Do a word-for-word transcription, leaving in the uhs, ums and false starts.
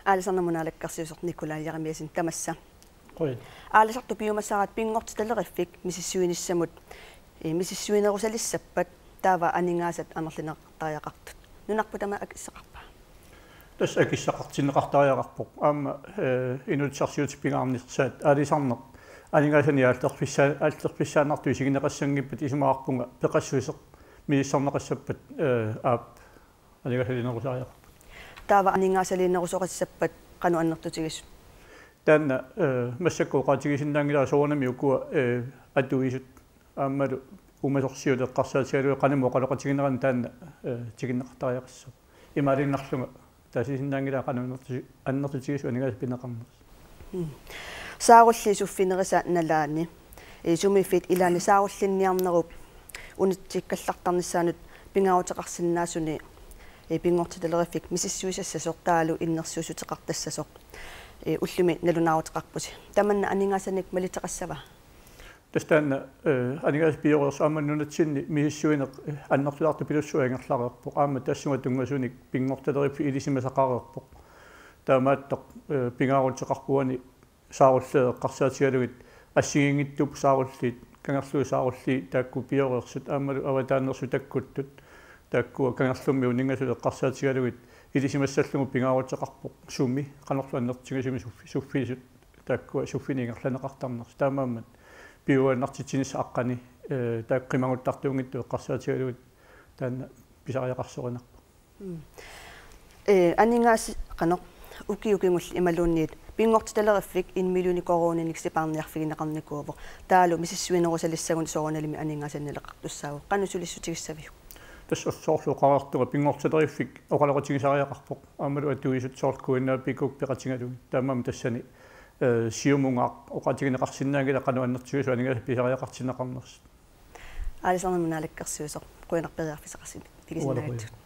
Aalisarnermut Naalakkersuisoq Nikolaj Jeremiassen, tamassa. Qujan. Aalisartut piumasaraat pinngortitaleriffik misissuinissamut, eh, misissuinerussalissappat taava aningaasat amerlineqartariaqartut. Nunarput tamanna akissaqarpa? Tassa akissaqartinneqartariaqarpoq. Aamma, eh, inuussutissarsiutit pingaarnersaat aalisarneq aningaasanik aallerfissaa-, aallerfissaannartut isigineqassanngippat isumaqarpunga peqassuseq misissorneqassappat, eh, aap aningaasaaliinerusariaqarpoq. Taava aningaasaliinerusoqassappat qanoq annertutigisut? Taanna, eh, massakkut oqaatigisinnaanngilara soorunami ukua, eh, atuisut aammalu uumasorsiutit eqqarsaatigalugit qanimut oqaloqatiginerani taanna, eh, tikinneqartariaqassaaq. Imaaliinnarlunga taasisinnaanngilara qanoq annertu-, annertutigisut aningaasat pineqarnersut. Mm. Saarulliit suffinerisa nalaani, eh, sumiiffiit ilaanni saarullinniarnerup unitsikkallartarnissaanut pingaaruteqarsinnaasuni, eh, pinngortitaleriffik misissuisassasoq taavalu innersuussuteqartassasoq, eh, ullumi nalunaaruteqarpusi. Tamanna aningaasanik maliteqassava? Tassa taanna, eh, aningaasat pioreersut aamma nunatsinni misissuineq, eh, annertulaartupilussuaq ingerlareerpoq. Aamma tassunga tunngasunik pinngortitaleriffik ilisimasaqareerpoq. Taamaattoq, eh, pingaaruteqarpoq uani saarulliit eqqarsaatigalugit assigiinngitsuupput saarulliit, kangerluit saarulliit taakku pioreersut aammalu avataaniittut takkuttut. Taakkua kangerlummi uninngasut eqqarsaatigalugit ilisimassallugu pingaaruteqarpoq sumi, qanorlu annertutigisumik suffi-, suffiisut. Taakkua suffineq ingerlanneqartarnersut. Taamaammat piujuaannartitsinissaq aqqani, eh, taakku qimaguttartuunngitsut eqqarsaatigalugit taanna pisariaqarsorinarpoq. Mm. Eh, aningaasat qanoq ukiut kingulliit imaluunniit pinngortitaleriffik en million koruuninik sipaarniarfigineqarnikuuvoq. Taavalu misissuinerusalissagunik soorunalimi aningaasanik naleqartussaavoq. Qanoq sulissutigissaviuk? Tassa soorlu oqareertunga pinngortitaleriffik oqaloqatigisariaqarpoq. Aammalu atuisut soorlu K N A P-kkut peqatigalugit. Taamaammat tassani, eh, siumungaaq oqaatigineqarsinnaanngilaq qanoq annertutigisut aningaasat pisariaqartinneqarnersut. Aalisarnermut Naalakkersuisoq, qujanaq periarfissaqarsi-, pigisinnaagatsigut.